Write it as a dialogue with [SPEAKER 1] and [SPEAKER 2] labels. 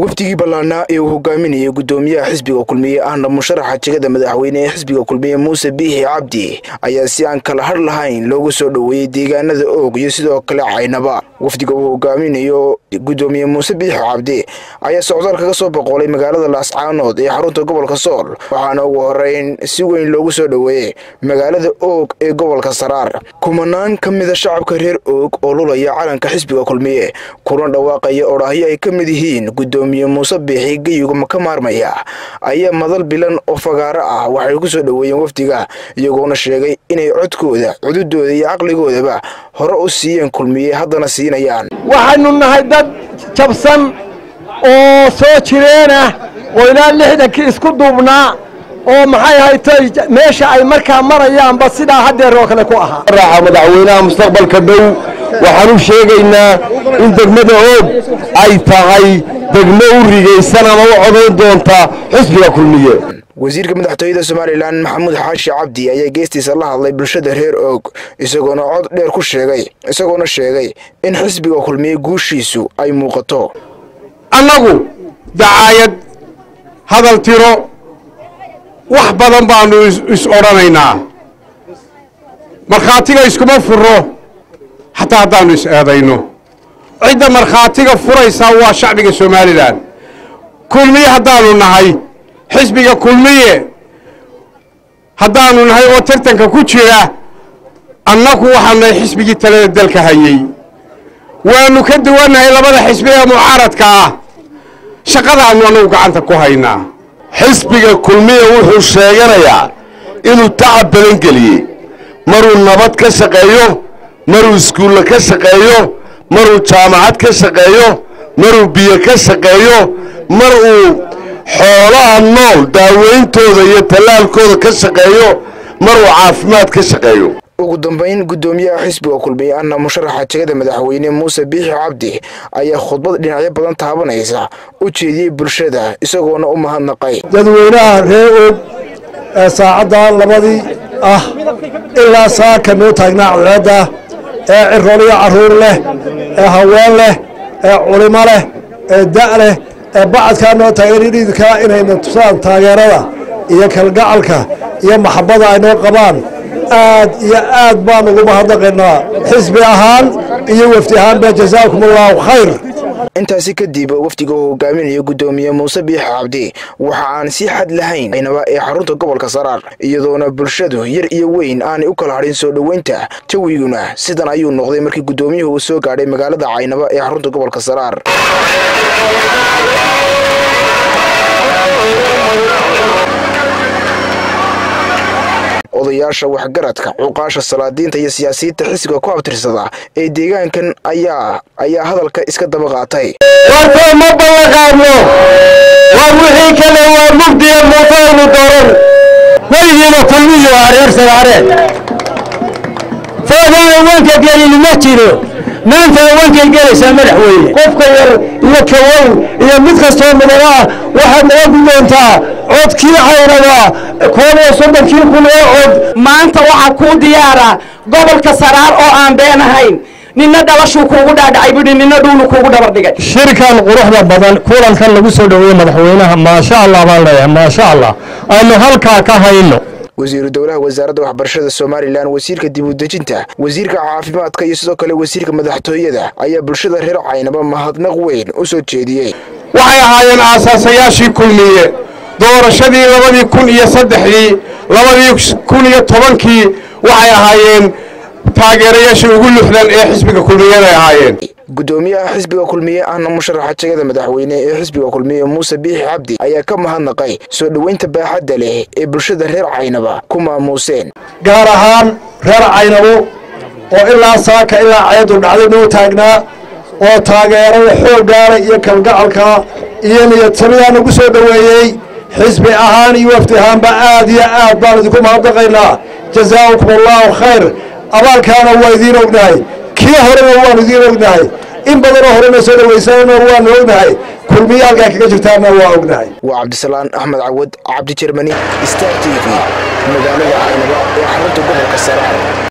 [SPEAKER 1] Wafdigii ballaanaa ee uu hogaaminayay gudoomiyaha xisbiga Kulmiye ahna musharaxa jegada madaxweyne ee xisbiga Kulmiye Muuse Biixi Cabdi ayaa si aan kala har lahayn loogu soo dhoweeyey deegaanada Oog iyo sidoo kale Caynaba. Wafdiga uu hogaaminayo gudoomiye Muuse Biixi Cabdi ayaa socdaal kaga soo boqolay magaalada Laascaanood ee xarunta gobolka Sool, waxaana ugu horeyn si weyn loogu soo dhoweeyey magaalada Oog ee gobolka Saraar. Kumanaan ka mid a shacabka reer Oog oo lulaya calanka xisbiga Kulmiye kuna dhawaaqaya odhaahyo ay ka mid yihiin gudoomiye Muuse Biixi geyigu ma ka maarmaya ayaa madal bilan oo fagaaro ah waxay ku soo dhoweeyeen wafdiga, iyagoona sheegay inay codkooda, cududooda iyo caqligoodaba hore u siiyeen Kulmiye, haddana siinayaan.
[SPEAKER 2] Waxaynu nahay dad jabsan oo soo jireen ah oo ilaa 60kii isku duubnaa oo maxay haytay meesha ay markaa marayaanba sidaa haddeer oo kale ku ahaa.
[SPEAKER 3] Raaxa madaxweynaha mustaqbalka dhow waxaan u sheegaynaa in degmada Oog ay tahay degmo u rigaysan ama u codayn doonta xisbiga Kulmiye.
[SPEAKER 1] Wasiirka madaxtooyada Somalilan Maxamuud Xaashi Cabdi ayaa geestiisa la hadlay bulshada reer Oog, isagoona cod dheer ku sheegay, isagoona sheegay in xisbiga Kulmiye guushiisu ay muuqato.
[SPEAKER 4] Annagu dacaayad hadal tiro wax badan baannu is odhanaynaa, markhaatiga iskuma furro xataa haddaannu is eedayno. Cidda markhaatiga furaysaa waa shacbiga Somalilan. Kulmiye haddaannu nahay, xisbiga Kulmiye haddaannu nahay oo tartanka ku jira, annagu waxaanu nahay xisbigii talada dalka hayey. Waannu ka duwannahay labada xisbi ee mucaaradka ah, shaqadaannu annagu gacanta ku haynaa.
[SPEAKER 3] Xisbiga Kulmiye wuxuu sheeganayaa inuu tacab badan geliyey, maruu nabad ka shaqeeyo, maruu iskuulla ka shaqeeyo, maruu jaamacad ka shaqeeyo, maruu biyo ka shaqeeyo, mar uu xoolaha nool daaweyntooda iyo tallaalkooda ka shaqeeyo, maruu caafimaad ka shaqeeyo.
[SPEAKER 1] Ugu dambayn, gudoomiyaha xisbiga Kulmiye ahna musharaxa jegada madaxweyne Muuse Biixi Cabdi ayaa khudbad dhinacyo badan taabanaysa u jeediyey bulshada, isagoona u mahadnaqay
[SPEAKER 2] dadweynaha reer Oog ee saacadda 2dii ah ilaa saaka noo taagnaa cadceedda, ee cirool iyo carruur leh, ee haween leh, ee culimo leh, ee da' leh, ee bacadkaa noo taagan ididkaa inayna tusaan taageerada iyo kalgacalka iyo maxabbada ay noo qabaan. Aad iyo aad baan ugu mahadnaqaynaa xisbi ahaan iyo wafdi ahaanba, jazaakum Allahu khayr.
[SPEAKER 1] Intaasi kadib, wafdiga uu hogaaminayo gudoomiye Muuse Biixi Cabdi waxa aan si xad lahayn Caynaba ee xarunta gobolka Saraar, iyadoona bulshadu yar iyo weyn aanay u kala hadhin soo dhoweynta. Jawiguna sidan ayuu noqday markii gudoomiyuhu uu soo gaadhay magaalada Caynaba ee xarunta gobolka Saraar. Odayaasha waxgaradka, cuqaasha, salaadiinta iyo siyaasiyiinta xisbiga ku abtirsada ee deegaankan ayaa hadalka iska daba qaatay.
[SPEAKER 3] Warkoo ma ballanqaadno, war wixii kale waa mugdiya, Muuse aynu dooran
[SPEAKER 2] weligiiba. Kulmiyo reer Saraareen foodaan wanka gelin ma jiro, maanta wankay gelaysaa madaxweyne. Qofka yar iyo ka weyn iyo mid kastoo mudano ah waxaad naga guddoontaa codkii Caynaba, 31-kii kun oo cod.
[SPEAKER 5] Maanta waxaa kuu diyaara gobolka Saraar oo aan been ahayn. Nina dhalashuu kuugu dhaadhacay buhi, nina dhuulu kuugu dhabar dhigay.
[SPEAKER 6] Shirkan quruxda badan, kulankan lagu soo dhoweeyey madaxweynaha, maasha Allah baan leeyahay, maasha Allah, aynu halkaa ka hayno.
[SPEAKER 1] Wasiiru dowlaha wasaaradda waxbarashada Somalilan, wasiirka dib u dejinta, wasiirka caafimaadka iyo sidoo kale wasiirka madaxtooyada ayaa bulshada reer Caynaba mahadnaq weyn u soo jeediyey.
[SPEAKER 4] Waxay ahaayeen aasaasayaashii Kulmiye. Doorashadii 2003dii, 2010kii waxay ahaayeen taageerayaashii ugu luxdan ee xisbiga Kulmiyeed ay ahaayeen.
[SPEAKER 1] Gudoomiyaha xisbiga Kulmiye ahna musharaxa jegada madaxweyne ee xisbiga Kulmiye Muuse Biixi Cabdi ayaa ka mahadnaqay soo dhoweynta baaxadda leh ee bulshada reer Caynaba ku maamuuseen.
[SPEAKER 2] Gaar ahaan reer Caynabo oo ilaa saaka ilaa cayadu dhacday noo taagnaa oo taageerada xooggaala iyo kalgacalka iyo niyadsamidaa nagu soo dhoweeyey, xisbi ahaan iyo wafdi ahaanba aad iyo aad baan idinku mahadnaqaynaa. Jazaakum Allahu khayr. Abaalkaana waa idiin ognahay, kii horena waanu idiin ognahay, in badanoo horena soo dhowaysanana waanu ognahay, Kulmiye halkaa kaga jirtaana waa ognahay.
[SPEAKER 1] Waa Cabdisalaan Axmed Cawad, Cabdi Jermani, Star TV, magaalada Caynaba ee xarunta gobolka Saraar.